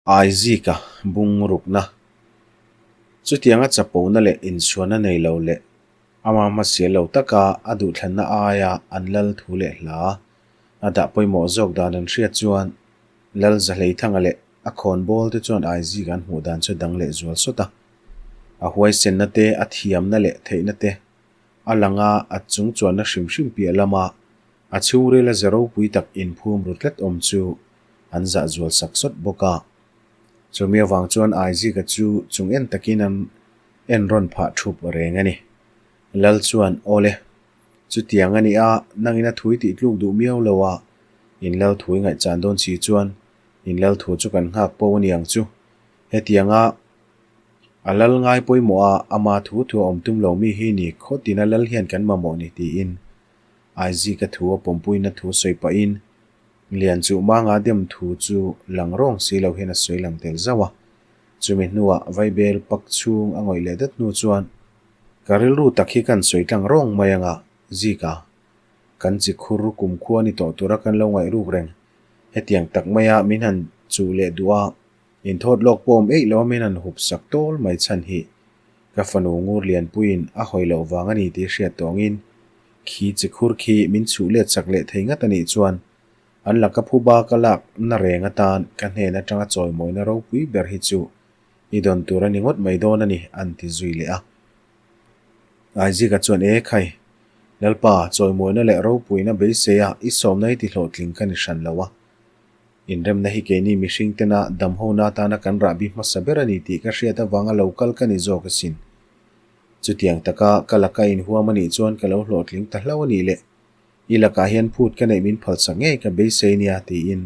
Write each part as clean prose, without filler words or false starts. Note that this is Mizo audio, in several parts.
Aizika bung rukna. Chutianga chapona leh inchhuanna nei lo leh ama hmasial lo taka a duhthlanna aia an lal thu leh hla a dah pawimawh zawk dan an hriat chuan Lal Zahleithanga leh a khawnbawl te chuan Aizika an hmuh dan chu dang leh zual sawt a. A huaisenna te, a thiamna leh theihna te a lang a, a chungchuanna hrim hrim piah lama a chhungrila ze ropui tak inphum ru tlat awm chu an zah zual sak sawt bawk a. Chumi avang chuan Aizika chu chung en takin an en rawn phah thup reng a ni. Lal chuan, Awle, chutiang a ni a, nangin a thui tih tluk duh miau lo a, in lal thui ngaihchan dawn si chuan in lal thu chu kan nghak po a ni ang chu. Hetianga a lal ngai pawimawh a, ama thu thu a awm tum lo mi hi ni khawtin a lal hian kan mamawh ni tiin Aizika thu a pawmpuina thu sawi pahin Lian chu manga dem thu chu lang rawng si lo hian a sawi lang tel zauh a. Chumi hnuah Vaibel pak chhung a ngawih leh dat hnu chuan, Ka rilru tak hi kan sawi tlang rawng mai anga, Zika. Kan chi khur kumkhua ni tawh tura kan lo ngaih ruk reng. Hetiang tak maia min han chuh leh duh a, inthawt lawk pawh awm eih lo a min han hup sak tawl mai chhan hi ka fanu ngur lianpuiin a hawi loh vang a ni tih hriat tawngin Khi chi khur khi min chhuh let chak leh thei ngat a nih chuan an laka phuba ka lak na reng atan ka hnen atanga chawimawina ropui ber hi chu i dawn tur a ni ngawt mai dawn a ni, an ti zui leh a. Aizika chuan, E khai, Lalpa, chawimawina leh ropuina beisei a i sawmna hi ti hlawhtling ka ni hran lo a. Inremna hi keini mihring tena damhona atana kan rahbi hmasa ber a ni tih ka hriat avanga lo kal ka ni zawk asin. Chutiang taka ka laka inhuam a nih chuan ka lo hlawhtling ta hlauh a nih le. I lakah hian phut ka neih min phalsak ngei ka beisei nia tiin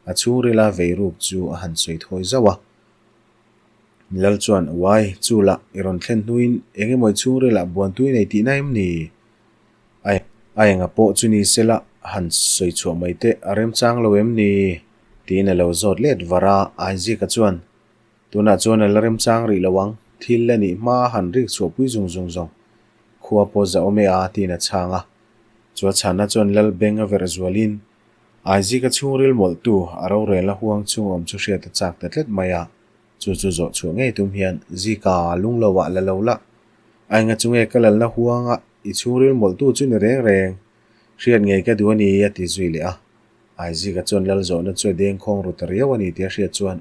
a chhungrila vei ruk chu a han sawi thawi zauh a. Lal chuan, Uai, chu lah i rawn thlen hnuin eng emaw i chhungrilah buantui nei tihna em ni? A a enga pawh chu ni sela han sawi chhuah mai teh a remchang lo em ni? tiin a lo zawt let var a, Aizika chuan, Tunah chuan a la remchang rih lo ang, thil la nih hma han rik chhuahpui zung zung zawng. Khua pawh za awm e a, tiin a chhang a. Chu a chhanna chuan Lal beng a verh zualin, Aizika chhungril mawlhtu a rorelna huang chhung awm chu hriat a chak ta tlat mai a. Chu chu zawh chhuah ngei tum hian, Zika, lung lo ah la lo la. A enga chu nge ka lalna huanga i chhungril mawlhtu chu ni reng reng. Hriat ngei ka duh a ni, a ti zui leh a. Aizika chuan Lal zawhna chu a dengkhawng ru ta riau a ni tih a hriat chuan,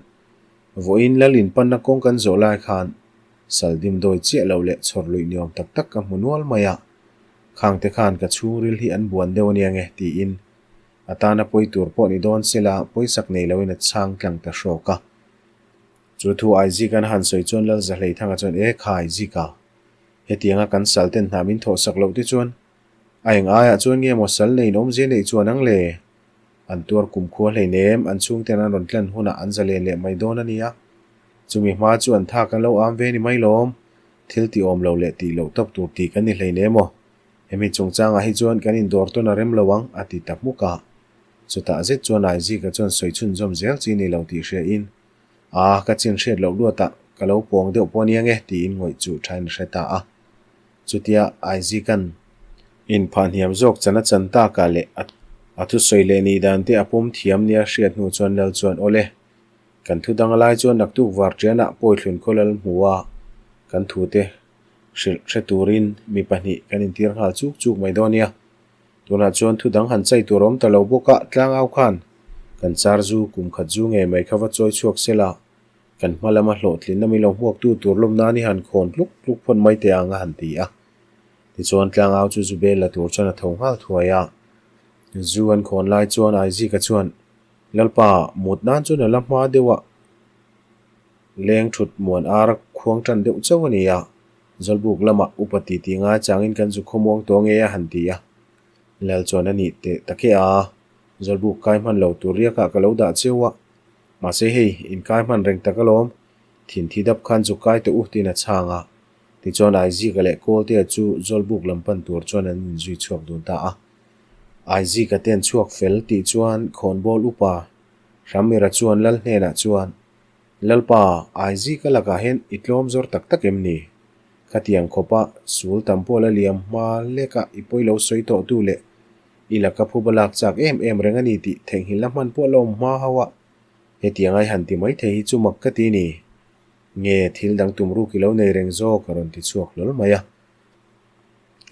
Vawiin lal inpanna kawng kan zawh lai khan Saldim dawi chiah loh leh chhawr luih ni awm tak tak ka hmu nual mai a, khangte khan ka chhungril hi an buan deuh ania nge tiin a tana pawi tur pawh ni dawn sela pawisak nei loin a chhang tlang ta hrawk a. Chu thu Aizika'n a han sawi chuan Lal Zahleithanga chuan E khai Zika, hetianga kan sal ten hna min thawhsak loh te chuan a eng aiah chuan nge maw sal neiin awmzia neih chuan ang le? An tuar kumkhua hleinem, an chhungten an rawn tlan hunah an zalen leh mai dawn a nia. Chumi hma chu an thak an lo am ve ni mai lawm. Thil tih awm lo leh tih loh tawp tur tih kan ni hleinem aw. Hemi chungchangah hi chuan kan indawr tawn a rem lo ang, a ti ta hmuk a. Chutah zet chuan Aizika chuan sawi chhunzawm zel chi ni lo tih hriain, A, ka chin hriat loh luatah ka lo pawng deuh pawh ania nge, tiin ngawih chu thain a hre ta a. Chutia Aizika'n inphah hniam zawk chan a chan takah leh a thusawi leh nih dan te a pawm thiam nia hriat hnu chuan Lal chuan Awle, kan thu dang lai chuan naktuk var ṭianah Pawithlun khaw Lal hmu a, kan thute hrilh hre turin mi pahnih kan intir nghal chuk chuk mai dawn nia. Tunah chuan thu dang han chai tur a awm ta lo bawk a, tlangau khan kan char zu kum khat zu ngei mai kha va chawi chhuak sela, Kan hma lama hlawhtlinna min lo hmuaktu tur lawm nan i han khawn tluk tluk phawt mai teh ang a han ti a. Tichuan tlangau chu Zubel la tur chuan a tho nghal thuai a. Zu an khawn lai chuan Aizika chuan, Lalpa, mut nan chuan a la hma deuh a, leng thut muan ar khuang tan deuh chauh a ni a, Zawlbuk lamah upa titi ngai changin kan zu khawmuang tawh nge a han ti a. Lal chuan a nih teh tak e a, Zawlbuk kai hman lo tur riakah ka lo dah cheu a, Mahse hei, inkai hman reng tak alawm, thin thi dap khan zuk kai teh u tiin a chhang a. Tichuan Aizika leh Kawltea chu Zawlbuk lam pan tur chuan an inzui chhuak dun ta a. Aizika te an chhuak fel tih chuan khawnbawl upa Hramira chuan Lal hnenah chuan, Lalpa, Aizika lakah hian i tlawm zawr tak tak em ni? Khatiang khawpa sul tam pawh la liam hma leka i pawi lo sawi tawh tu leh I laka phuba lak chak em em reng a ni tih theihnghilhna hman pawh la awm hma ho a. Hetiang ai han ti mai thei hi chu mak ka ti ni. Nge thil dang tum ruk i lo nei reng zawk a rawn ti chhuak hlawl mai a.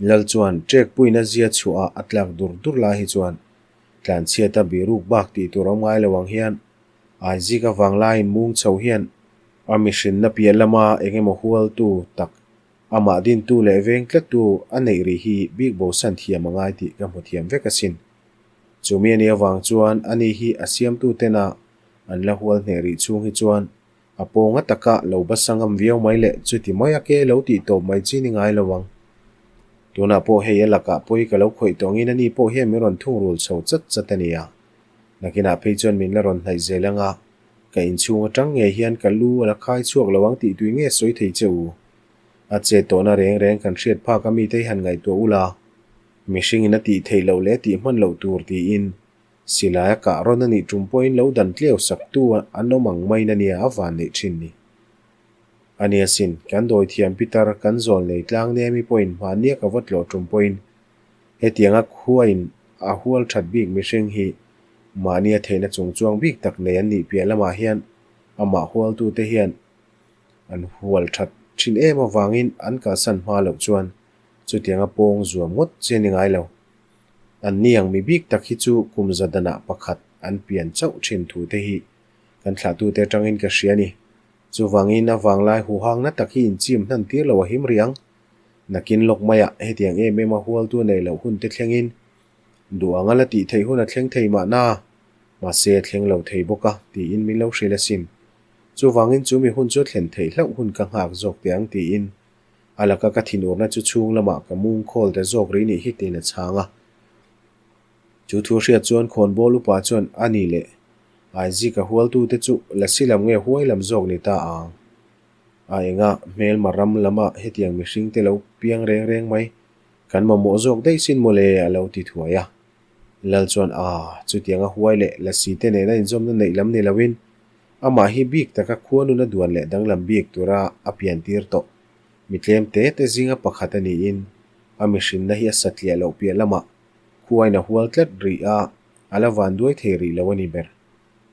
Lal chuan ṭek puina zia chhuah a tlak dur dur lai hi chuan tlanchhiata biruk bak tih tur awm ngai lo ang hian Aizik avang laiin mung chho hian a mihrinna piah lama eng emaw hualtu tak amah dintu leh veng tlattu a neih rih hi bik bosan thiam a ngai tih ka hmu thiam vek asin. Chumi a nih avang chuan ani hi a siamtu tena an la hual hneh rih chhung hi chuan A pawnga taka lo basa ngam viau mai leh chuti mai a ke lo tih tawp mai chi ni ngai lo ang. Tunah pawh hei a lakah pawi ka lo khawih tawh angin ani pawh hian min rawn thungrul chho chat chat a nia. Nakinah phei chuan min la rawn hnaih zel anga ka inchhung atang ngei hian ka lu a la khai chhuak lo ang tih tui nge sawi thei che u. A che tawhna reng reng kan hriat phak a mite hi han ngaihtuah ula, mihringin a tih theih loh leh tih hman loh tur tiin Silai a kah rawn a nih tum pawhin lo dan tleu sak tu an awm ang maiin a nia a van neih thin ni. A nia sin, kan dawi thiam pitar kan zawl nei tlang nemi pawhin hmahniak a va tlawh tum pawhin hetianga khuain a hual that bik mihring hi mahnia theihna chung chuang bik tak nei an nih piah lamah hian amah hualtute hian an hual that thin em avangin an kalsan hma loh chuan chutianga pawng zuam ngawt chi a ni ngai lo. An ni ang mi bik tak hi chu kum za danah pakhat an pian chauh thin thu te hi kan thlahtute atangin ka hria a ni. Chuvangin a vanglai huhangna tak hi inchim hnan tir lo a him riang. Nakin lawk maiah hetiang em em a hualtu neih loh hun te thlengin duh anga la tih theih hun a thleng thei mahna, mahse a thleng lo thei bawk a tiin min lo hrilh asin. Chuvangin chu mi hun chu a thlen theih hlauh hun ka nghak zawk teh ang tiin A laka ka thinurna chu chhung lamah ka mung khawl ta zawk rih nih hi tiin a chhang a. Chu thu hriat chuan khawnbawl upa chuan a ni leh Aizika hualtute chu lasi lam nge huai lam zawk ni ta ang. A enga hmelma ram lama hetiang mihringte lo piang reng reng mai kan mamawh zawk daih sin mawle a lo ti thuai a. Lal chuan a, chutianga huai leh lasi te nena inzawmna neih lam ni loin amah hi bik taka khuanun a duan leh danglam bik tura a piantir tawh. Mi tlem te te zinga pakhat a niin a mihrinna hi a satliah loh piah lamah khuain a hual tlat rih a, a la van duai thei rih lo a ni ber.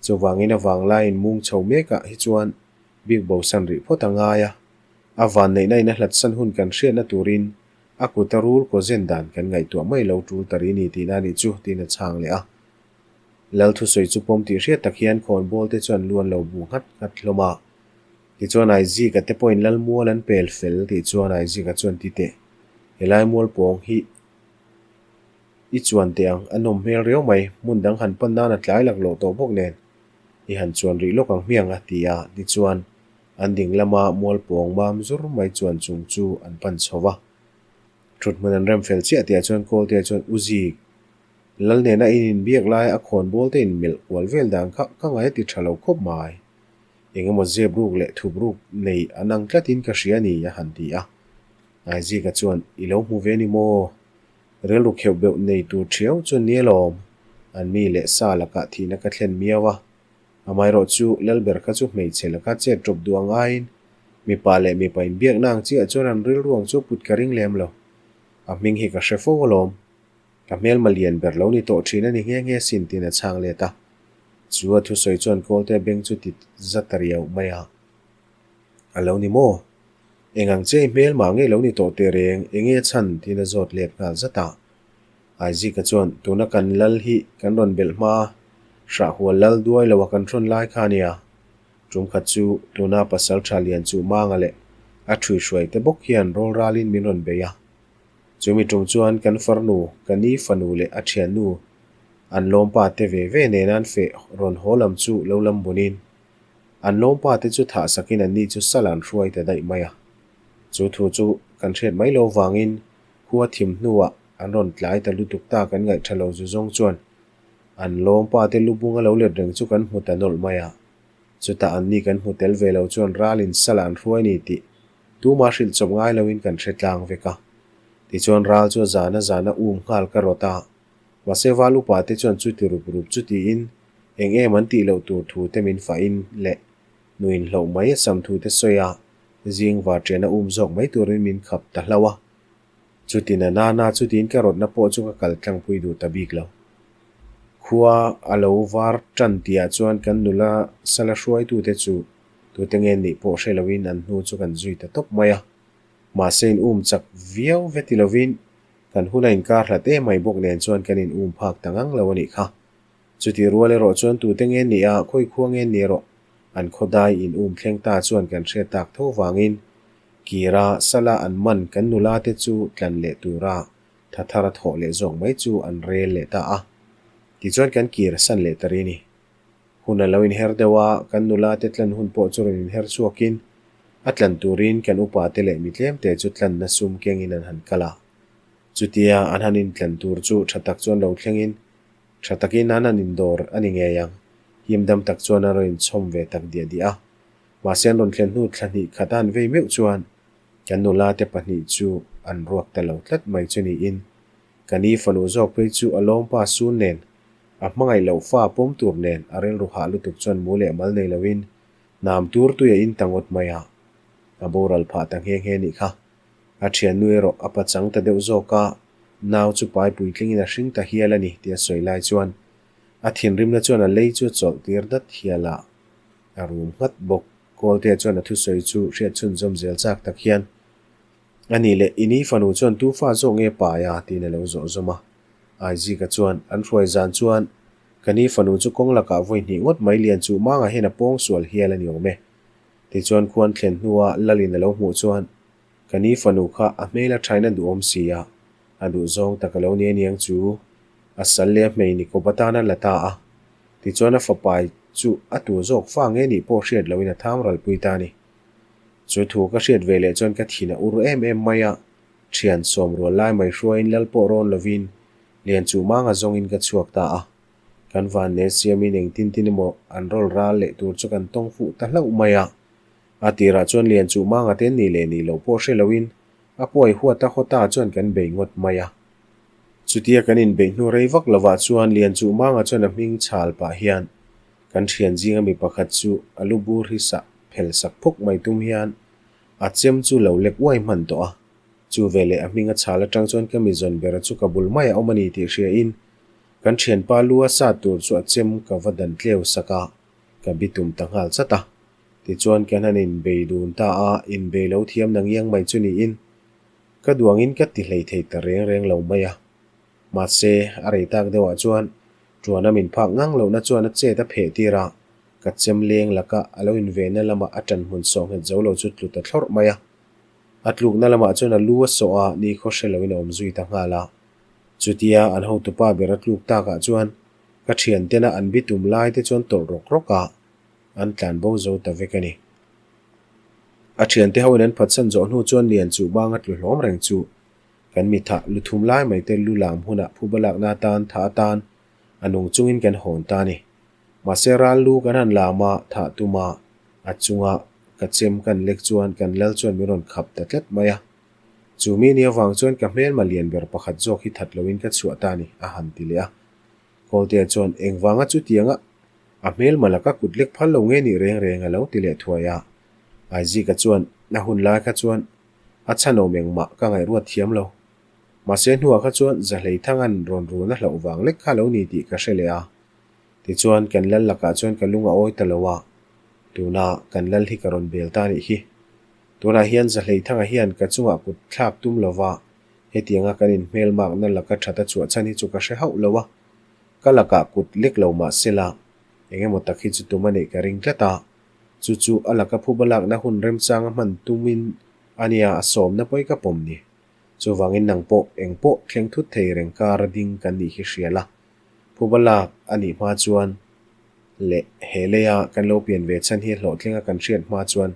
Chuvangin a vanglaiin mung chho mekah hi chuan bik bosan rih phawt a ngai a, a vanneihna in a hlatsan hun kan hriatna turin a kuta rul kaw zen dan kan ngaihtuah mai lo tul ta rih ni tihna a nih chu tiin a chhang leh a. Lal thusawi chu pawm tih hriat tak hian khawnbawl te chuan lu an lo bu nghat nghat hlawm a. Tichuan Aizika te pawhin lal mual an pel fel tih chuan Aizika chuan ti teh, Helai mual pawng hi i chuan teh ang, a nawm hmel riau mai, hmun dang han pan nan a tlai laklawh tawh bawk nen i han chuan rih lawk ang hmiang a ti a, tichuan an ding lama mual pawng mam zur mai chuan chung chu an pan chho va. Thut hmun an rem fel chiah tihah chuan Kawltea chuan U Zik, Lal nena in inbiak lai a khawnbawl te inmelh kual vel dan kha ka ngai a ti tha lo khawp mai. Eng emaw zep ruk leh thup ruk nei an ang tlatin ka hria a ni, a han ti a. Aizika chuan, I lo hmu ve ni maw? Rilru kheuh beuh nei tur thiau chuan ni alawm. An mi leh sa lakah thihna ka thlen miau a. Amaherawh chu Lalber kha chu hmeichhe laka chet ṭawp duh ang aiin mipa leh mipa inbiakna ang chiah chuan an rilru ang chu put ka ring lem lo. A hming hi ka hre fo alawm. Ka hmelma lian ber lo ni tawh ṭhin a ni nghe nghe sin tiin a chhang let a. Chu a thusawi chuan Kawlte beng chu ti za ta riau mai a. A lo ni maw? Eng ang che i hmelma nge lo ni tawh teh reng, enge a chhan? tiin a zawt let nghal zat a. Aizika chuan, Tuna kan lal hi kan rawn belh hma a, hrahhual lal duai lo a kan hrawn lai kha a nia. Tum khat chu tuna pasal tha lian chu Manga leh a ṭhuihruai te bawk hian rawl ralin min rawn bei a. Chumi tum chuan kan farnu, ka ni fanu leh a thiannu an lawmpa te ve ve nena an feh rawn haw lam chu lo lam bunin an lawmpa te chu thah sakin an ni chu sal an hruai ta daih mai a. Chu thu chu kan hriat mai lo vangin khua thim hnuah an rawn tlai ta lutuk ta kan ngaih tha lo zu zawng chuan an lawmpa te lubung a lo let reng chu kan hmu ta nawlh mai a. Chutah an ni kan hmu tel ve lo chuan ralin sal an hruai ni tih Tuma hrilh chawp ngai loin kan hre tlang vek a. Tichuan ral chu a zana zana um nghal ka rawt a. Mahse val upa te chuan chuti rup rup chu tiin eng em an tih loh tur thu te min fahin leh nuin hloh mai a sam thu te sawi a, zing var ṭian a um zawk mai turin min khap ta hlauh a. Chutin a nana chutiin ka rawtna pawh chu ka kal tlangpui duh ta bik lo. Khua a lo var tan tihah chuan kan nula sala hruaitute chu tute nge nih pawh hre loin an hnu chu kan zui ta tawp mai a. Mahse in um chak viau ve ti lovin kan huna inkar hlat em mai bawk nen chuan kan in um phak ta ngang lo a nih kha. Chutih rual erawh chuan tute nge nih a, khawi khua nge ni erawh an khawdai in um thleng ta chuan kan hriat tak tho vangin kira sala an man kan nula te chu tlan leh tura tha thar a thawh leh zawk mai chu an rel leh ta a. Tichuan kan kir san leh ta ri ni. Hun a lo inher deuh a, kan nula te tlan hun pawh chu rawn inher chhuakin a tlan turin kan upa te leh mi tlemte chu tlanna sum kengin an han kal a. Chutia an han intlan tur chu tha tak chuan lo thlengin Tha takin an han indawr a ni ngei ang. Him dam tak chuan an rawn inchhawm ve tak diah diah a. Mahse an rawn thlen hnu thla hnih khat a han vei meuh chuan kan nula te pahnih chu an ruak ta lo tlat mai chu niin ka ni fanu zawk phei chu a lawmpa sun nen a hmangaih loh fa pawm tur nen a rilru hah lutuk chuan mu leh mal nei loin nam tur tui a in ta ngawt mai a. A boral phah ta nghe nghe nih kha. A thiannu erawh a pachang ta deuh zawk a, nau chu pai puitlingin a hring ta hial a ni tih a sawi lai chuan a thinrimna chuan a lei chu a chawlh tir dat hial a, a rum nghat bawk. Kawltea chuan a thusawi chu hriat chhunzawm zel chak tak hian, A nih leh, i ni fanu chuan tu fa zawk nge pai a? tiin a lo zawh zawm a. Aizika chuan, An hruai zan chuan ka ni fanu chu kawng lakah vawi hnih ngawt mai lian chu mangah hian a pawng sual hial a ni awm e. Tichuan khuan thlen hnua Lalin a lo hmuh chuan, Ka ni fanu kha a hmel a thain a duhawm si a, a duh zawng tak a lo ni aniang chu. A sal leh a hmei ni kawp atan a la ta a. Tichuan a fapai chu a tu zawk fa nge nih pawh hriat loin a tham ralpui ta a ni. Chu thu ka hriat ve leh chuan ka thin a ur em em mai a, thian sawm rual lai mai hruaiin lal pawh rawn lovin lian chu manga zawngin ka chhuak ta a. Kan vanne siamin engtin tin emaw an rawl ral leh tur chu kan tawng fuh ta hlauh mai a. A tirah chuan lian chu manga te nih leh nih loh pawh hre loin a pawi huat a hawta chuan kan bei ngawt mai a. Chutia kan inbeih hnu rei vak lovah chuan lian chu manga chuan a hming chhal pah hian kan thian zinga mi pakhat chu a lu bur hi sah phel sak phuk mai tum hian a chem chu lo lek uai hman tawh a. Chu veleh a hming a chhal atang chuan ka mi zawn bera chu ka bul mai a awm a ni tih hria in kan thianpa lu a sat tur chu a chem ka va dan tleu sak a, ka bitum ta nghal chat a. Tichuan kan han inbei dun ta a, inbei lo thiam na ngiang mai chu niin ka duangin ka ti hlei thei ta reng reng lo mai a. Mahse, a rei tak deuhah chuan ṭuana min phak ngang lohna chuan a chet a pheh tir a, ka chem leng laka a lo invenna lama a ṭan hmun sawh nghet zo lo chu tlu ta thlawrh mai a. A tlukna lamah chuan a lu a sawh a, nikhaw hre loin a awm zui ta nghal a. Chutia an hotupa ber a tluk takah chuan ka ṭhiantena an bitum lai te chuan tawlh rawk rawk a, an tlan bo zo ta vek a ni. A thiante hoin an phatsan zawh hnu chuan lian chu banga tlu hlawm reng chu kan mi thah lu thum lai mai te lu lam hunah phuba lakna atan thah atan a nung chungin kan hawn ta a ni. Mahse ral lu kan han lam a, thah tum a, a chunga ka chem kan lek chuan kan lal chuan min rawn khap ta tlat mai a. Chu mi ni avang chuan ka hmelma lian ber pakhat zawk hi that loin ka chhuah ta a ni, a han ti leh a. Kawltea chuan engvanga chutianga A hmelma laka kut lek phal lo nge nih reng reng a lo ti leh thuai a. Aizika chuan a hun lai kha chuan a chhanawm engmah ka ngaihruat thiam lo. Mahse hnuah kha chuan Zahlei Thanga'n rawn run a hlauh vang lek kha lo ni tih ka hre leh a. Tichuan kan lal lakah chuan ka lung a awi ta lo a, tuna kan lal hi ka rawn bel ta nih hi. Tunah hian Zahlei Thanga hian ka chungah kut thlak tum lova hetianga kan inhmelmakna laka that a chhuah chhan hi chu ka hre hauh lo a. Ka lakah kut lek lo mah sela, eng emaw tak hi chu tum a neih ka ring tlat a. Chu chu a laka phuba lakna hun remchanga hman tumin a nia a sawmna pawi ka pawm ni. Chuvangin nang pawh eng pawh thleng thut thei reng kara ding kan nih hi hria la. Phuba lak a nih hma chuan leh he leia kan lo pian ve chhan hi hlawhtlinga kan hriat hma chuan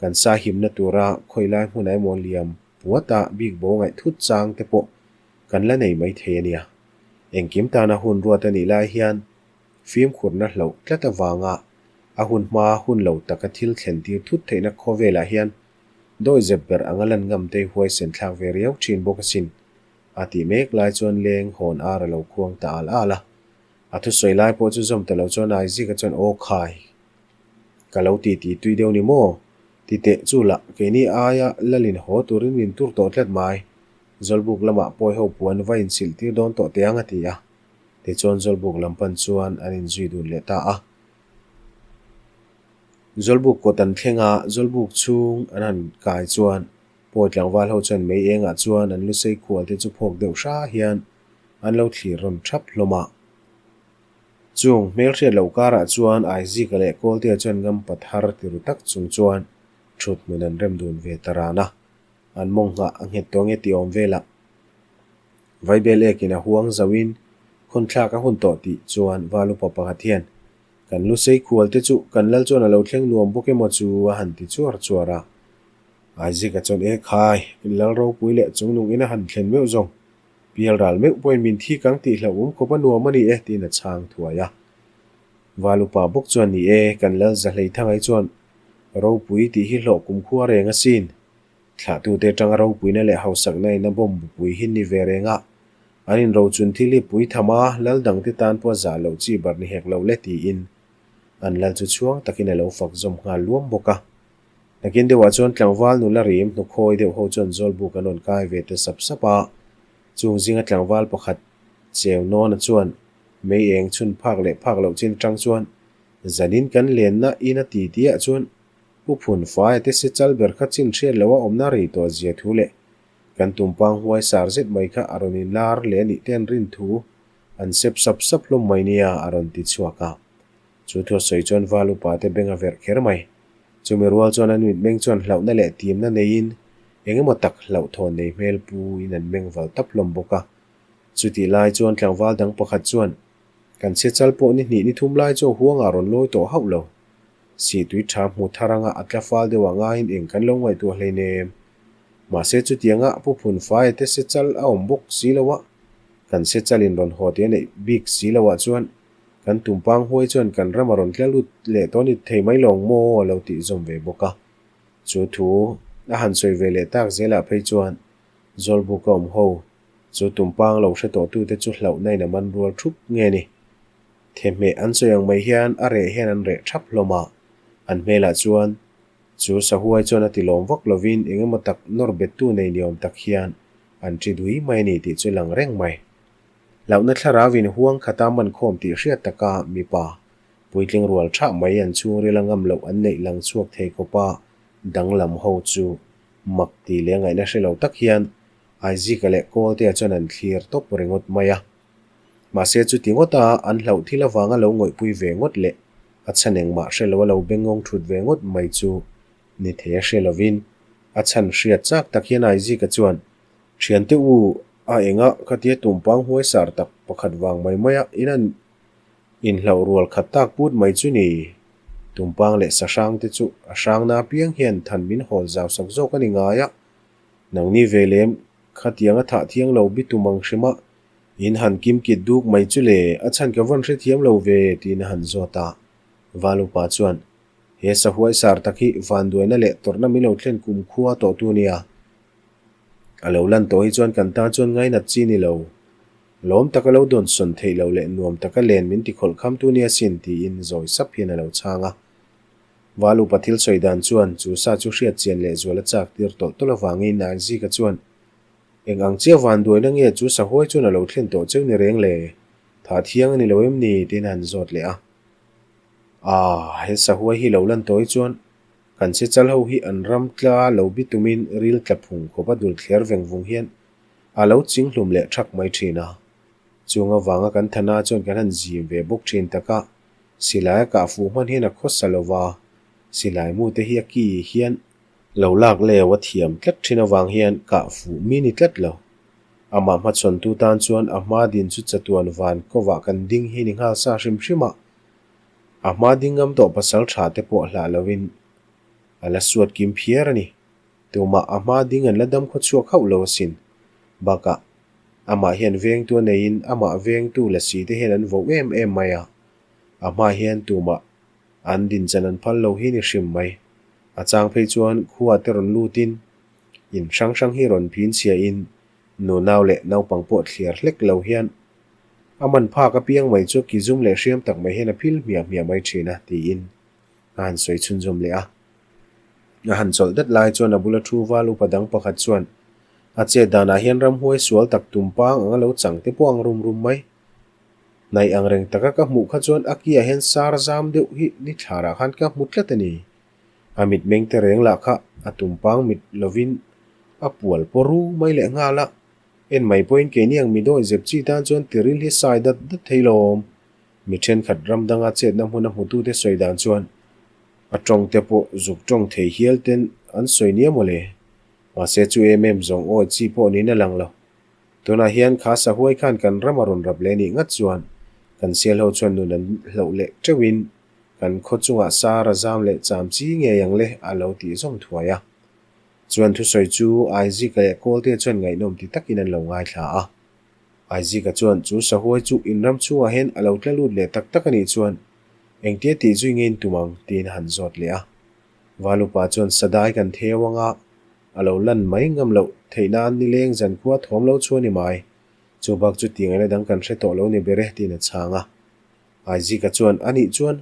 kan sa himna tura khawilai hmunah emaw liam puata bik bo ngaih thut chang te pawh kan la nei mai thei a nia. Engkim tana hun ruat a nih lai hian fimkhurna hloh tlat avanga a hun hma hun lo taka thil thlen tir thut theihna khawvelah hian dawihzep ber anga lan ngam te huaisen thlak ve riau thin bawk asin a tih mek lai chuan leng hawn ar a lo khuang ta al al a. A thusawi lai pawh chu zawm ta lo chuan Aizika chuan aw khai ka lo ti ti tui deuh ni maw? Ti teh chu lah keini aia lalin haw turin min tur tawh tlat mai. Zawlbuk lamah pawi ho puan va insilh tir dawn tawh teh ang a ti a. Tichuan Zawlbuk lam pan chuan an inzui dun leh ta a. Zawlbuk kawt an thleng a, Zawlbuk chhung an han kai chuan Pawi tlangval ho chuan mei engah chuan an lusei khual te chu phawk deuh hra hian an lo thlir rawn thap hlawm a. Chung hmelhriat loh karah chuan Aizika leh Kawltea chuan ngampa thar ti ru tak chung chuan thut hmun an rem dun ve ta ran a. An mawng nghah a nghet tawh nge tih awm velah Vaibel ekin a huang zauhin khawnthlak a hun tawh tih chuan Val upa pakhat hian Kan lusei khual te chu kan lal chuan a lo thleng nuam bawk emaw chu a han ti chuar chuar a. Aizika chuan E khai, lal ropui leh chungnung in a han thlen meuh zawng. Pial ral meuh pawhin min thi kang tih hlauh awm khawp a nuam a ni e tiin a chhang thuai a. Val upa bawk chuan Ni e, kan lal Zahlei Thangai chuan ropui tih hi hlawh kumkhua reng asin. Thlahtute atanga ropuina leh hausakna in a bomb bupui hi ni ve reng a, an inrochun thil hi pui tham a, lal dangte tan pawh a zah loh chi bar ni hek lo le tiin an lal chu chhuang takin a lo fak zawm nghal luam bawk a. Nakin deuhah chuan tlangval nula rim hnukhawi deuh ho chuan zawlbuk an rawn kai ve ta sap sap a, chung zinga tlangval pakhat cheu nawna chuan mei eng chhun phak leh phak loh chin atang chuan zanin kan lenna in a ti tihah chuan Pu Phun Faia te se chal ber kha chin hriat loh a awmna rei tawh zia thu leh kan tumpang huai sar zet mai kha a rawn inlar leh a nih ten rin thu an sep sap sap hlawm mai nia a rawn ti chhuak a. Chu thu a sawi chuan Val upa te beng a verh kher mai. Chumi rual chuan an mitmeng chuan hlauhna leh timna neiin eng emaw tak hlauhthawn nei hmel pu in an meng val tap hlawm bawk a. Chutih lai chuan tlangval dang pakhat chuan kan chhe chal pawh ni hnih ni thum lai chu a huangah a rawn lawi tawh hauh lo. Sihtui tha hmu thar anga a tla fal deuh ah ngaiin eng kan lo ngaihtuah hleinem. Mahse chutianga pu phun faia te se chal a awm bawk si lo a, kan se chalin rawn haw tih a neih bik si lo ah chuan kan tumpang huai chuan kan ram a rawn tla lut leh tawh ni thei mai lawng maw a lo tih zawm ve bawk a. Chu thu a han sawi ve leh tak zelah phei chuan Zawlbuk a awm ho chu tumpang lo hre tawh tute chu hlauhna in a man rual thup nge ni. Thehmeh an sawi ang mai hian a reh hian an reh thap hlawm a, an hmelah chuan chu sahuai chuan a ti lawm vak lovin eng emaw tak nawr bettu nei ni awm tak hian an ṭi dui mai a ni tih chu lang reng mai. Hlauhna thlarauin huang khata man khawm tih hriat taka mipa puitling rual thah mai an chhungril a ngam loh an neih lang chhuak thei khawpa danglam ho chu mak tih leh ngaihna hre lo tak hian Aizika leh Kawltea chuan an thlir tawp ringawt mai a. Mahse chuti ngawta an hlauh thil avanga lo ngawihpui ve ngawt leh a chhan engmah hre lo a lo bengngawng thut ve ngawt mai chu ni thei a hre lovin a chhan hriat chak tak hian Aizika chuan Thiante u a enga khatia tumpang huaisar tak pakhat vang mai maia in an inhlauh rual khat tak put mai chu ni. Tumpang leh sahrang te chu a hrangna apiang hian than min hawl zau sak zawk a ni ngai a, nangni ve lem khatiang a thah thiang lo bi tum ang hrim a In han kim kit duk mai chu le, a chhan ka vawn hrethiam lo ve, tiin a han zawt a. Val upa chuan, He sahuai sar tak hi vanduaina leh tawrhna min lo thlen kum khua tawh tu nia. A lo lan tawh hi chuan kan tan chuan ngainat chi ni lo. Lawm taka lo dawnsawn theih lo leh nuam taka len min ti khawlh kham tu nia sin, tiin zawi sap hian a lo chhang a. Val upa thil sawi dan chuan chu sa chu hriat chian leh zual a chak tir tawlh tawlh avangin Aizika chuan, Eng ang chiah vanduaina nge chu sahuai chuan a lo thlen tawh cheu ni reng le? Thah thiang a ni lo em ni? tiin a han zawt leh a. Aah, he sahuai hi lo lan tawh hi chuan kan che chal ho hi an ram tla lo bi tumin ril tla phung khawp a dul thler veng vung hian a lo ching hlum leh thak mai thin a. Chung avanga kan thana chuan kan han zim ve bawk thin tak a, silai a kah fuh hman hian a khawsa lo va, silai mu te hi a ki hian Lo lak leu a thiam tlat thin avang hian kah fuh mi ni tlat lo. Amah hmachhawntu tan chuan a hma din chu chatuan van kovah kan ding hi ni nghal sa hrim hrim a. A hma ding ngam tawh pasal tha te pawh hlah lovin a la suat kim phiar a ni. Tumah a hma ding an la dam khaw chhuak hauh lo asin. Bakah amah hian vengtu a neiin amah vengtu la si te hian an voh em em mai a. A hma hian tumah An dinchan an phal lo hi ni hrim mai. A chang phei chuan khua te rawn lutin in hrang hrang hi rawn phin chhiain nunau leh naupang pawh thliar hlek lo hian a man phak apiang mai chu ki zum leh hriam tak mai hian a phil hmiah hmiah mai thin a tiin a han sawi chhunzawm leh a. A han chawlh dat lai chuan a bula thu val upa dang pakhat chuan a chet danah hian ramhuai sual tak tumpang anga lo chang te pawh ang rum rum mai. Hnaih ang reng taka ka hmuh kha chuan a kiah hian sar zam deuh hi ni thlarah khan ka hmu tlat a ni. A mitmeng te reng lah kha a tumpang mit lovin a pual paw ru mai leh nghal a. En mai pawhin keini ang mi dawi zep chi tan chuan tiril hi sai dat dat thei lo awm. Mi thenkhat ram danga chetna hmuna hmutute sawi dan chuan a tawng te pawh zuk tawng thei hial ten an sawi nia maw le. Mahse chu em em zawng awi chi pawh niin a lang lo. Tunah hian kha sahuai khan kan ram a rawn rap leh nih ngat chuan kan sial ho chuan nun an hloh leh teuhin kan khaw chungah sar a zam leh cham chi ngei ang le a lo tih zawm thuai a. Chuan thusawi chu Aizika leh Kawlte chuan ngaihnawm ti takin an lo ngaithla a. Aizika chuan chu sahuai chu in ram chhungah hian a lo tla lut leh tak tak a nih chuan engtia tih zui nge in tum ang tiin a han zawt leh a. Valupa chuan sadai kan theu anga a lo lan mai ngam loh theih nan nileng zankhua thawm lo chu a ni mai. Chu bak chu tih ngaihna dang kan hre tawh lo ni ber e tiin a chhang a. Aizika chuan a nih chuan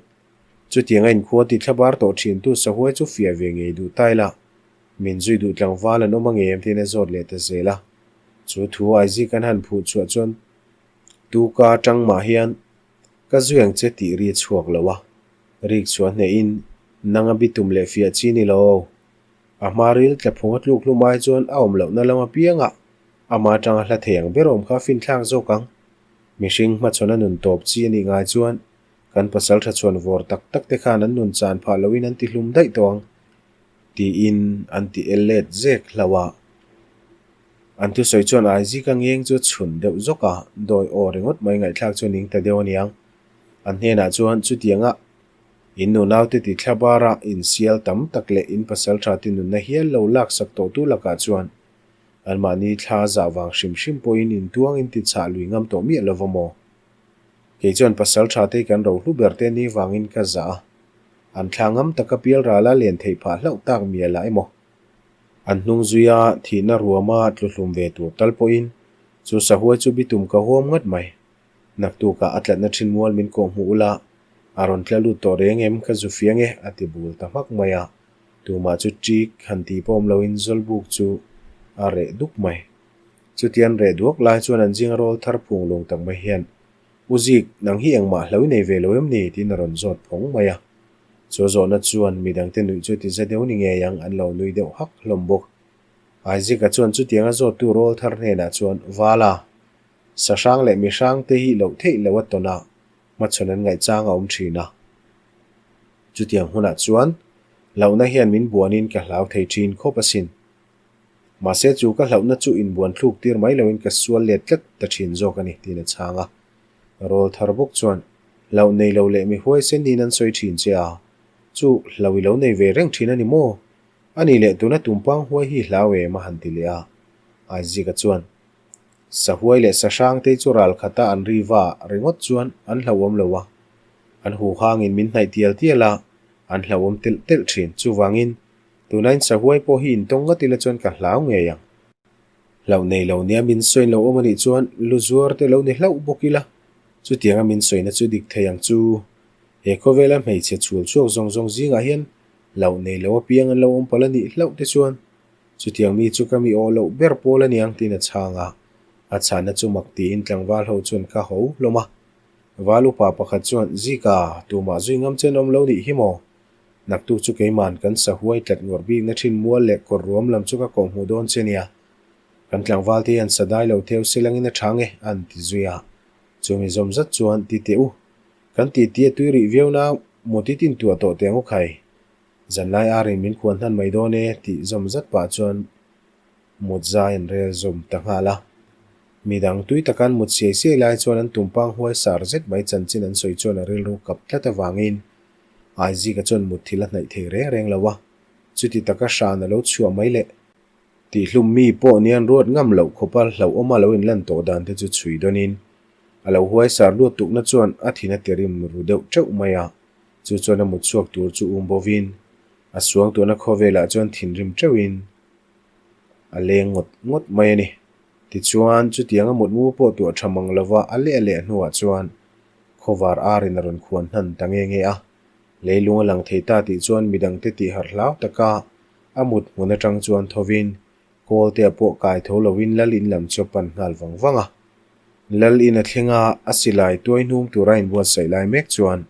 chutiang a inkhua ti thlabar tawh thintu sahuai chu fiah ve ngei duh ta ila min zui duh tlangval an awm a ngem tiin a zawt leh ta zel a. Chu thu Aizik an han phuh chhuah chuan tuka tang mah hian ka zui ang che tih ri a chhuak lo a. Rik chhuah hnehin nang a bitum leh fiah chi ni lo. A hma ril tla phung a tluk hlum ai chuan a awm lohna lam apiangah ama atanga hla thei ang ber awm kha a finthlak zawk ang. Mihring hmachhawn a nun tawp chi a nih ngai chuan kan pasal tha chhuan vawr tak tak te khan an nun chan phah loin an ti hlum daih tawh ang tiin an ti el let zek hlauh a. An thusawi chuan Aizika ngeng chu a chhun deuh zawk a, dawi aw ringawt mai ngaihthlak chu a ning ta deuh a niang. An hnenah chuan chutianga In nunaute ti thla bara insial tam tak leh in pasal tha te nunna hial lo laksak tawhtu lakah chuan anmahni thla zah vang hrim hrim pawhin intuang in ti chhah lui ngam tawh miah lova maw? Kei chuan pasal tha te kan rohlu ber te ni vangin ka zah a, an thla ngam taka pial rala len theih phah hlauh tak mial ah emaw? An hnung zuia thihna ruama tluhlum ve tur tal pawhin chu sahuai chu bitum ka huam ngat mai. Naktukah a tlatna thin mual min kawh hmuh ula, a rawn tla lut tawh reng em ka zu fiang e a ti bul ta hmak mai a, tumah chu ṭik han tih pawh awm loin Zawlbuk chu a reh duk mai. Chutian reh duak lai chuan an zinga rawl thar phung lung tak mai hian, U Zik, nang hi engmah hlo i nei ve lo em ni? tiin a rawn zawt phawng mai a. Chu zawhna chuan midangte nuih chu ti za deuh ni ngei ang an lo nui deuh hak hlawm bawk. Aizika chuan chutianga zawttu rawl thar hnenah chuan, Vala! Sahrang leh mihrang te hi loh theih loh a tawn a, hmachhawn an ngaihchang a awm thin a. Chutiang hunah chuan hlauhna hian min buanin ka hlau thei thin khawp asin. Mahse chu ka hlauhna chu inbuan thluk tir mai loin ka sual let tlat ta thin zawk a ni tiin a chhang a. Rawl thar bawk chuan hlauh nei lo leh mi huaisen niin an sawi thin che a, chu hlau i lo nei ve reng thin a ni maw? A nih leh tuna tumpang huai hi hlau em a han ti leh a. Aizika chuan Sahuai leh sahrangte chu ral khata an ri va ringawt chuan an hlauhawm lo a, an huhangin min hnaih tial tial a, an hlauhawm telh telh thin. Chuvangin, tunain sahuai pawh hi intawng ngat ila chuan ka hlau ngei ang. Hlauh nei lo nia min sawiin lo awm a nih chuan lu zuar te lo ni hlauh bawk ila, chutianga min sawina chu dik thei ang chu. He khawvela hmeichhe chhul chhuak zawng zawng zingah hian hlauh nei lo apiang an lo awm palh a nih hlauh te chuan Chutiang mi chu ka mi awh loh ber pawl a niang tiin a chhang a, a chhanna chu mak tiin tlangval ho chuan ka ho hlawm a. Val upa pakhat chuan, Zika, tumah zui ngam chen awm lo nih hi maw? Naktuk chu keiman kan sahuai tlat ngawrh bikna thin mual leh kawr ruam lam chu ka kawhhmuh dawn che nia. Kan tlangval te hian sadai lo theu silangin a chhang e, an ti zui a. Chumi zawm zat chuan, Ti teh u, kan titi a tui rih viau na muti tin tuah tawh teh ang u khai. Zanlai arin min khuan hnan mai dawn e tih zawm zat pah chuan mut zai an rel zawm ta nghal a. Midang tui taka an mut siai siai lai chuan an tumpang huai sar zet mai chanchin an sawi chuan a rilru kap tlat avangin Aizika chuan mut thil a hnaih thei reng reng lo a, chuti taka hran a lo chhuah mai leh. Tihhlum mi pawh nian ruat ngam loh khawpa hlauhawma lo inlan tawh dan te chu chhui dawnin a lo huai sar luat tukna chuan a thin a tirim ru deuh teuh mai a. Chu chuan a mut chhuak tur chu um bovin a suang tuahna khawvelah chuan thinrim teuhin a leng ngawt ngawt mai a ni. Tichuan, chutianga mutmu pawh tuah tha mang lova a leh a leh hnuah chuan khawvar arin a rawn khuan hnan ta nge nge a. Leilung a lang thei ta tih chuan midangte tih harh hlau taka a mut hmun atang chuan thovin Kawltea pawh kai tho loin lal in lam chu a pan nghal vang vang a. Lal in a thleng a, a silai tuai hnum tura inbuatsaih lai mek chuan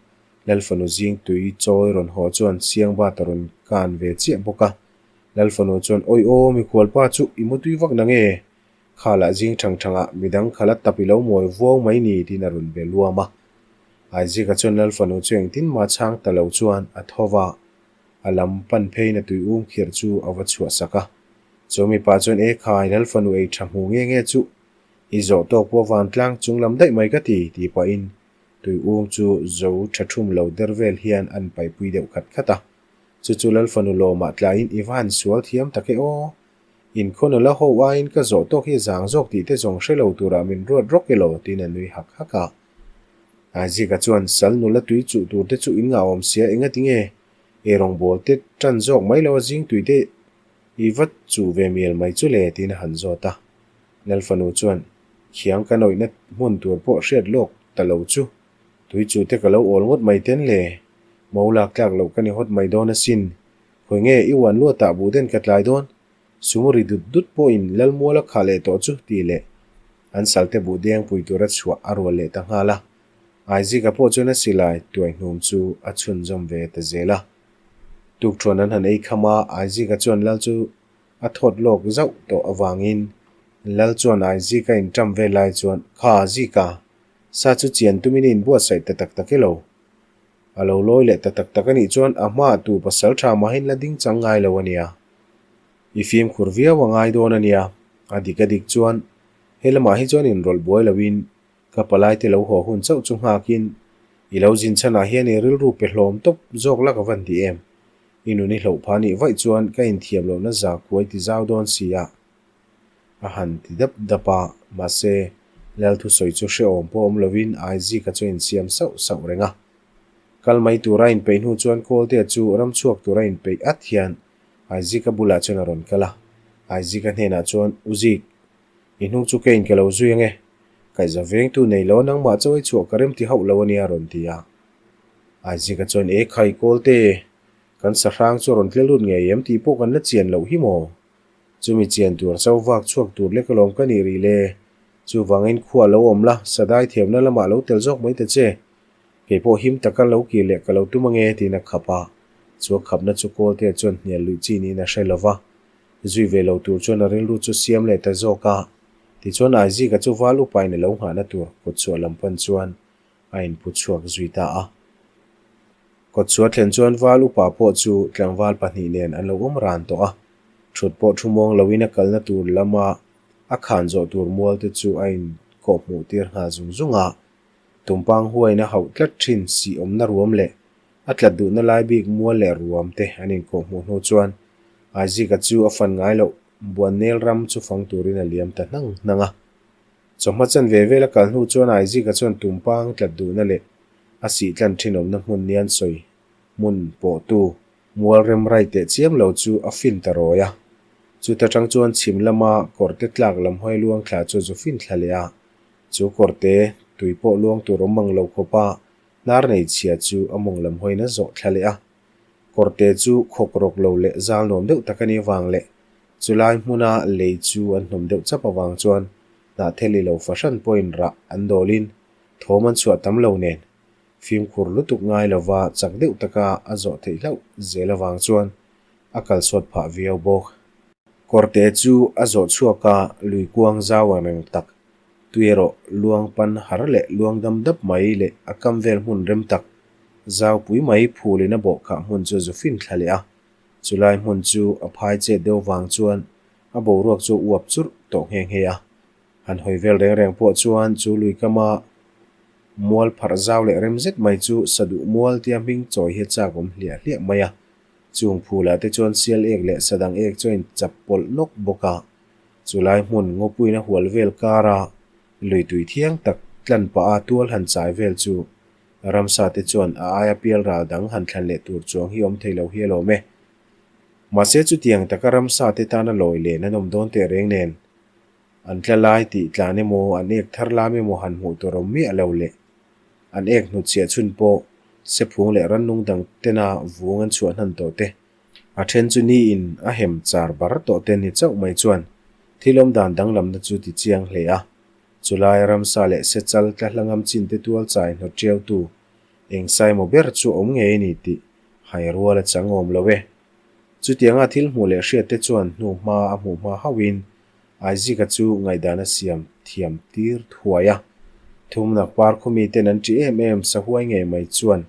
Lal fanu zing tui chawi rawn haw chuan siang bat a rawn kan ve chiah bawk a. Lal fanu chuan, Awi aw, mikhualpa chu i mutui vak na nge? Kha lah zing thang thangah midang khala tap i lo mawi vuau mai ni tiin a rawn be luam a. Aizika chuan Lal fanu chu engtin mah chhang ta lo chuan a tho va, a lam pan pheiin a tui um khirh chu a va chhuah sak a. Chu mipa chuan, E khai, Lal fanu ei tha hmu nge nge chu i zawh tawk pawh vantlang chung lam daih mai ka ti, ti pahin tui um chu zo tha thum lo der vel hian an paihpui deuh khat khat a. Chu chu Lal fanu lawmah tlaiin i va han sual thiam tak e aw. Inkhaw nula ho aiin ka zawh tawk hi zang zawk tih te zawng hre lo turah min ruat rawk elo tiin a nui hak hak a. Aizika chuan sal nula tui chuh tur te chu in ngah awm sia engati nge eirawngbawl te tan zawk mai lo a zing tui te i va chuh ve mial mai chu le tiin a han zawt a. Lal fanu chuan khiang ka nawihna hmun tur pawh hriat lawk ta lo chu tui chuh te ka lo awl ngawt mai ten le mo lak tlak loh ka ni hawt mai dawn asin Khawi nge i uan luatah buh den ka tlai dawn? Sumo ri dut dut pawhin Lalmual a khah leh tawh chu tih leh an salte buh deng pui tura chhuah a rual leh ta nghal a. Aizika pawh chuan a silai tuai hnum chu a chhunzawm ve ta zel a. Tukthuan an han ei kham a, Aizika chuan Lal chu a thawt lawk zauh tawh avangin Lal chuan Aizika inṭam vel lai chuan, Kha Zika, sa chu chian tumin i inbuatsaih ta tak tak elo? A lo lawi leh ta tak tak a nih chuan a hmaah tu pasal tha mahin la ding chang ngai lo a nia. I fimkhur viau a ngai dawn a nia. A dik a dik chuan he lamah hi chuan inrawlh buai loin ka palai te lo haw hun chauh chu nghakin i lo zin chhanah hian i rilru pe hlawm tawp zawk la ka van ti em. I nun i hloh pha nih vaih chuan ka inthiam lohna za kuai ti zau dawn si a. A han ti dap dap a, mahse, Lal thusawi chu hrehawm pawh awm lovin Aizika chu a insiam sauh sauh reng a. Kal mai tura a inpeih hnu chuan Kawltea chu ram chhuak tura inpeih at hian Aizika bulah chuan a rawn kal a. Aizika hnenah chuan, U Zik, i hnung chu keiin ka lo zui ange. Kaihza vengtu nei lo nangmah chaw ei chhuah ka remti hauh lo a nia a rawn ti a. Aizika chuan, E khai Kawlte, kan sahrang chu a rawn tle lut ngei em tih pawh kan la chian loh hi maw? Chumi chian tur cho vak chhuak tur lek alawm ka nih rih le. Chuvangin khua lo awm la, sadai thiamna lamah lo tel zawk mai ta che. Kei pawh him taka lo kir leh ka lo tum ange tiin a khap a. Chu a khapna chu Kawltea chuan hnial luih chi niin a hre lo va. Zui ve lo tur chuan a rilru chu siam leh ta zawk a. Tichuan Aizika chu val upain a lo nghahna tur kawtchhuah lam pan chuan a inpu chhuak zui ta a. Kawtchhuah thlen chuan val upa pawh chu tlangval pahnih nen an lo awm ran tawh a, thut pawh thu muang loin a kalna tur lama a khan zawh tur mual te chu a inkawh hmuh tir nghal zung zung a. Tumpang huain a hauh tlat thin sih awmna ruam leh a tlat duhna lai bik mual leh ruam te an inkawh hmuh hnu chuan Aizika chu a fan ngai loh Buannel ram chu fang turin a liam ta hnang hnang a. Chawhma chan ve vel a kal hnu chuan Aizika chuan tumpang tlat duhna leh a sih tlan thinawmna hmun nian sawi hmun pawhtu mual rem rai teh chiam lo chu a fin ta rawi a. Chuta tang chuan chhim lama kawrte tlak lam hawi luang thla chu a zu fin thla leh a. Chu kawrte tui pawh luang tur awm mang lo khawpa hnar nei chhia chu a mawng lam hawiin a zawh thla leh a. Kawrte chu khawk rawk lo leh zal nuam deuh tak a nih avang leh chulai hmuna lei chu an hnawm deuh chap avang chuan hnahthel i lo fahran pawhin rah an dawlin Thawm an chhuah tam lo nen, fimkhur lutuk ngai lova chak deuh taka a zawh theih hlauh zel avang chuan a kalsawt phah viau bawk. Kawrte chu a zawh chhuak a, lui kuang zau ang reng tak, tui erawh luang pan har leh luang dam dap mai leh a kam vel hmun rem tak, zau pui mai phulin a bawh khah hmun chu a zu fin thla leh a. Chulai hmun chu a phai chet deuh vang chuan a boruak chu a uap churh tawh nghe nghe a. Han hawi vel reng reng pawh chuan chu lui kama mual pharh zau leh rem zet mai chu saduh mual tia hming chawi hi a chak awm hliah hliah mai a. Chung phulah te chuan sial ek leh sadang ek chu a inchap pawlh nawk bawk a. Chulai hmun ngawpuiin a hual vel kara lui tui thiang tak tlan pah a tual han chai vel chu ramsa te chuan a aia pial ral dang han thlan leh tur chuang hi awm thei lo hi a lawm e. Mahse chutiang taka ramsa te tana lawi len an awm dawn teh reng nen An tla lai tih tlan emaw, an ek thar lam emaw han hmuh tur awm miah lo leh an ek hnutchhiah chhun pawh sephung leh rannung dang tena vung an chhuah hnan tawh te, a then chu niin a hem char bar tawh te ni chauh mai chuan thil awm dan danglamna chu ti chiang hle a. Chulai ramsa leh sechal tla hla ngam chin te tual chai hnawt ṭiautu eng saimaw ber chu awm ngei a ni tih hai rual a chang awm lo e. Chutianga thil hmuh leh hriat te chuan hnu hma a hmuh hma hauhin Aizika chu ngaihdan a siam thiam tir thuai a. Thumnak par khawmi ten an ṭih em em sahuai ngei mai chuan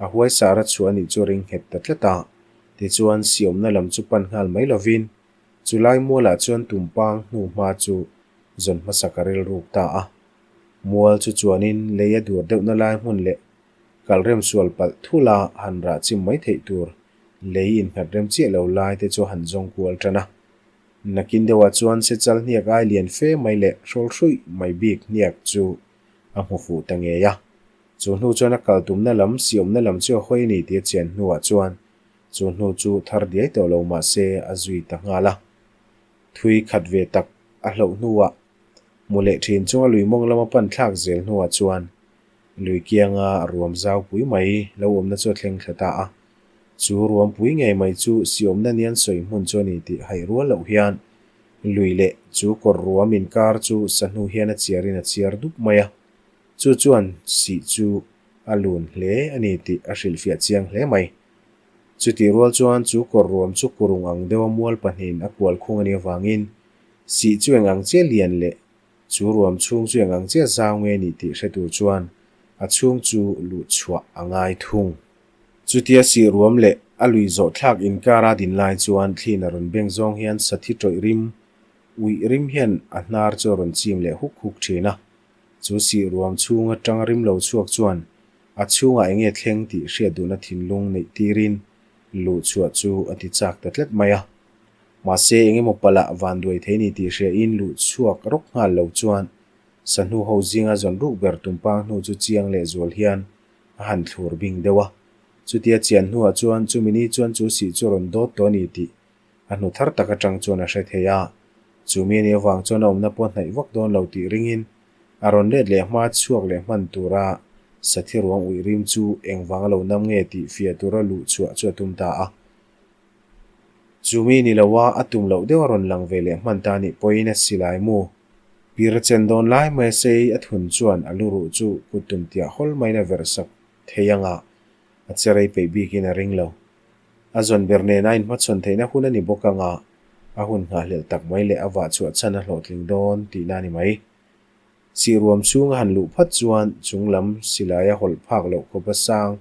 a huai sar a chhuah a nih chu a ring nghet ta tlat a. Tichuan siawmna lam chu pan nghal mai lovin chulai mualah chuan tumpang hnu hma chu zawn hmasak a rilruk ta a. Mual chu chuanin lei a dur deuhna lai hmun leh kalrem sual palh thul a han rah chim mai theih tur lei innghat rem chiah lo lai te chu a han zawng kual tan a. Nakin deuhah chuan sechal hniak ai lian fe mai leh hrawl hruih mai bik hniak chu a hmu fuh ta ngei a. Chu hnu chuan a kal tumna lam, siawmna lam chu a hawi a ni tih a chian hnuah chuan chu hnu chu thar diai tawh lo mah se a zui ta nghal a. Thui khat ve tak a hloh hnuah mu leh thin chunga lui mawng lama pan thlak zel hnuah chuan lui kianga ruam zau pui mai lo awmna chu a thleng thla ta a. Chu ruam pui ngei mai chu siawmna nian sawi hmun chu a ni tih haih rual loh hian lui leh chu kawr ruam inkar chu sahnu hian a chiarin a chiar dup mai a. Chu chuan sih chu a lun hle a ni tih a hrilhfiah chiang hle mai. Chutih rual chuan chu kawr ruam chu kurung ang deuha mual pahnihin a kual khung a nih avangin sih chu eng ang chiah lian leh chu ruam chhung chu eng ang chiah zau nge a nih tih hre tur chuan a chhung chu luh chhuah a ngai thung. Chutia sih ruam leh a lui zawh thlak inkara din lai chuan thlin a rawn beng zawng hian sathi tawih rim uih rim hian a hnar chu a rawn chim leh huk huk thin a. Chu sih ruam chhung atanga rim lo chhuak chuan a chhungah eng nge thleng tih hriat duhna thinlung neih tirin luh chhuah chu a ti chak ta tlat mai a. Mahse eng emaw palh ah van duai thei ni tih hriain luh chhuak rawk nghal lo chuan sahnu ho zinga zawn ruk ber tumpang hnu chu chiang leh zual hian a han thlur bing deuh a. Chutia chian hnuah chuan chumi ni chuan chu sih chu rawn dawt tawh a ni tih a hnu thar tak atang chuan a hre thei a. Chumi a nih avang chuan a awmna pawh hnaih vak dawn lo tih ringin a rawn let leh hma chhuak leh hman tura sathi ruang uih rim chu engvang a lo nam nge tih fiah tura luh chhuah chu a tum ta a. Chumi ni loa a tum loh deuh a rawn lang ve leh hman ta nih pawhin a silai mu. Pir a chen dawn lai mai a sei a thun chuan a luruh chu kut tum tiah hawl maiin a verh sak thei anga a che rei peih bikin a ring lo. A zawn ber nena a inhmachhawn theihna hun a ni bawk anga a hun nghahhlelh tak mai leh a vah chhuah chhan a hlawhtling dawn tihna a ni mai. Sihruam chhung a han luh phat chuan chung lam silai a hawlh phak loh khawp a sang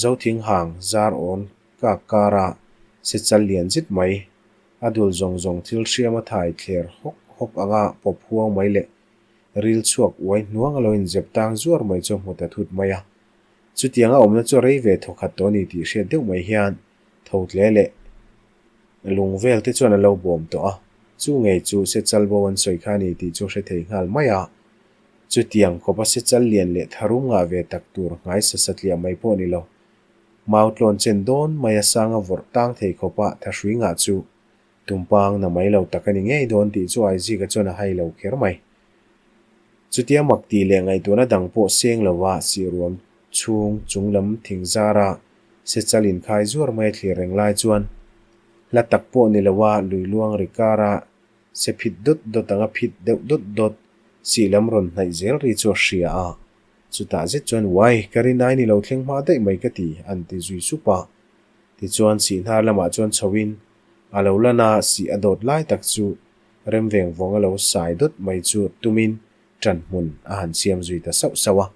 Zothing hang zar awn kak kara sechal lian zet mai a dul zawng zawng thil hriam a thai thler hawk hawk anga pawp huang mai leh ril chhuak uai hnuang a lo inzep tang zuar mai chu a hmu ta thut mai a. Chutianga awmna chu a rei ve thawkhat tawh a ni tih hriat deuh mai hian tho tle leh lung vel te chuan a lo bawm tawh a, chu ngei chu sechal bo an sawi kha a ni tih chu hre thei nghal mai a. Chutiang khawpa sechal lian leh tharum ngah ve tak tur hngai sa satliah mai pawh ni lo. Mau tlawn chen dawn mai a sanga vawrh tang thei khawpa thahrui ngah chu tumpang na mai lo tak a ni ngei dawn tih chu Aizika chuan a hai lo kher mai. Chutia mak tih leh ngaihtuahna dang pawh seng lova sihruam chhung chung lam thing zara sechal inkhai zuar mai a thlir reng lai chuan hla tak pawh ni loa lui luang ri kara se phit dawt dawt anga phit deuh dawt dawt sih lam rawn hnaih zel ri chu a hria a. Chutah zet chuan Uai, ka rinai ni lo thleng hma daih mai ka ti, an ti zui sup a. Tichuan sihhnar lamah chuan chhoin a lo lan a, sih a dawt lai tak chu Remveng vawng a lo sai dawt mai chu tumin ṭanhmun a han siam zui ta sauh sauh a.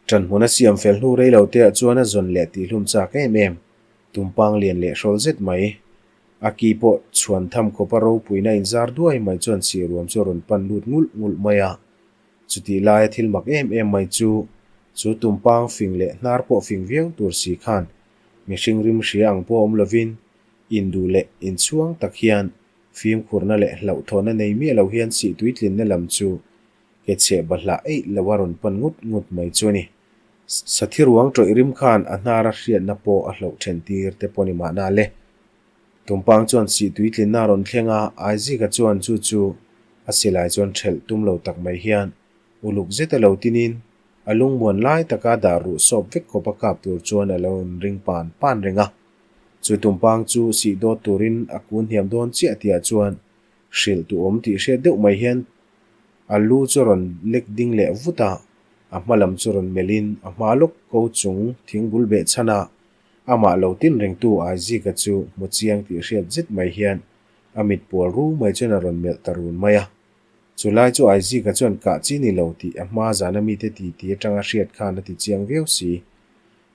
Ṭanhmun a siam fel hnu rei lo teah chuan a zawn leh tihhlum chak em em, tumpang lian leh hrawl zet mai. A ki pawh chhuan tham khawpa ropuina inzar duai mai chuan sihruam chu a rawn pan lut ngulh ngulh mai a. Chutih laia thil mak em em mai chu, chu tumpang fing leh hnar pawh fing viau tur si khan mihring rim hria ang pawh awm lovin induh leh inchhuang tak hian Fimkhurna leh hlauhthawhna nei miah lo hian sih tuitlinna lam chu ke chheh bahlah eih lo a rawn pan ngut ngut mai chu a ni. Sathi ruang tawih rim khan a hnar a hriatna pawh a hloh then tir te pawh ni mahna le. Tumpang chuan sih tuitlinna a rawn thleng a, Aizika chuan chu chu a silai chuan thelh tum lo tak mai hian uluk zet a lo tinin a lungmuan lai taka dah ruh sawp vek khawp a kap tur chuan a lo inring pan pan reng a. Chu tumpang chu sih dawt turin a kun hniam dawn chiah tihah chuan hrilh tu awm tih hriat deuh mai hian A lu chu a rawn lek ding leh vut a, a hma lam chu rawn melhin a hma lawk ko chung thingbul beh chhan a, amah lo tin rengtu Aizika chu hmu chiang tih hriat zet mai hian a mit pual ru mai chuan a rawn melh ta run mai a. Chu lai chu Aizika chuan kah chi ni lo tih a hma zana mite titi atanga hriat khan a ti chiang viau si.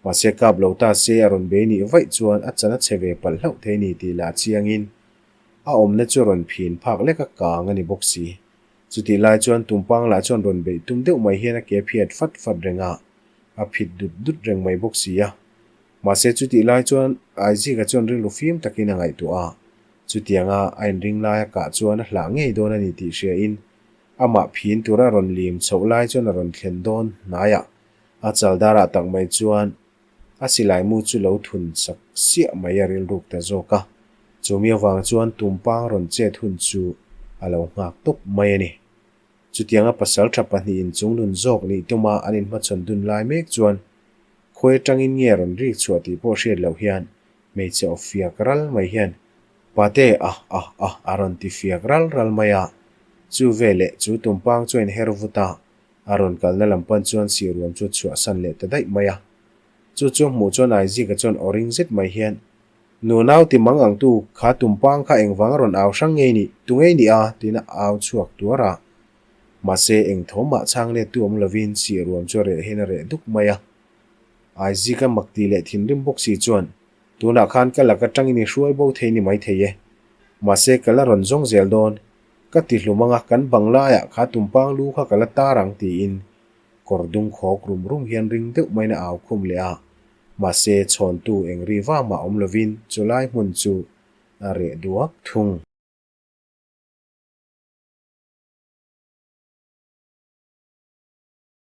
Mahse kap lo ta se a rawn bei nih vaih chuan a chan a chhe ve palh hlauh thei ni tih lah chiangin a awmna chu rawn phin phak lek a kang a ni bawk si. Chutih lai chuan tumpang lah chuan rawn beih tum deuh mai hian a ke phiat fat fat reng a, a phit dut dut reng mai bawk si a. Mahse chutih lai chuan Aizika chuan rilru fim takin a ngaihtuah a, chutianga a inring laia kah chuan a hlah ngei dawn a ni tih hriain amah phin tura rawn lim chhoh lai chuan a rawn thlen dawn hnaiah a chal darah tak mai chuan A silai mu chu lo thun sak siah mai a rilruk ta zawk a, chumi avang chuan tumpang rawn chet hun chu a lo nghak tawp mai a ni. Chutianga pasal tha pahnihin chungnun zawk nih tuma an inhmachhawn dun lai mek chuan khawi atangin nge rawn rik chhuah tih pawh hriat loh hian hmeichhe aw fiak ral mai hian Pate ah ah ah a rawn ti fiak ral ral mai a, chu veleh chu tumpang chu a inher vut a, A rawn kalna lam pan chuan sihruam chu a chhuahsan leh ta daih mai a. Chu chu hmuh chuan Aizika chuan aw ring zet mai hian, Nu nau ti mang ang tu, kha tumpang kha engvang a rawn au hrang ngei nih, tu ngei nih a? tiin a au chhuak tuar a. Mahse, eng tho mah chhang let tu awm lovin sihruam chu a reh hian a reh duk mai a. Aizika mak tih leh thinrim bawk si chuan, Tunah khan ka lak atangin i hruai bo thei ni mai thei e. Mahse, ka la rawn zawng zel dawn. Ka ti hlum anga kan bang laiah kha tumpang lu kha ka la tar ang tiin kawr dung khawk rum rum hian ring deuh maiin a au khum leh a, mahse chhawntu eng ri vang mah awm lovin chulai hmun chu a reh duak thung.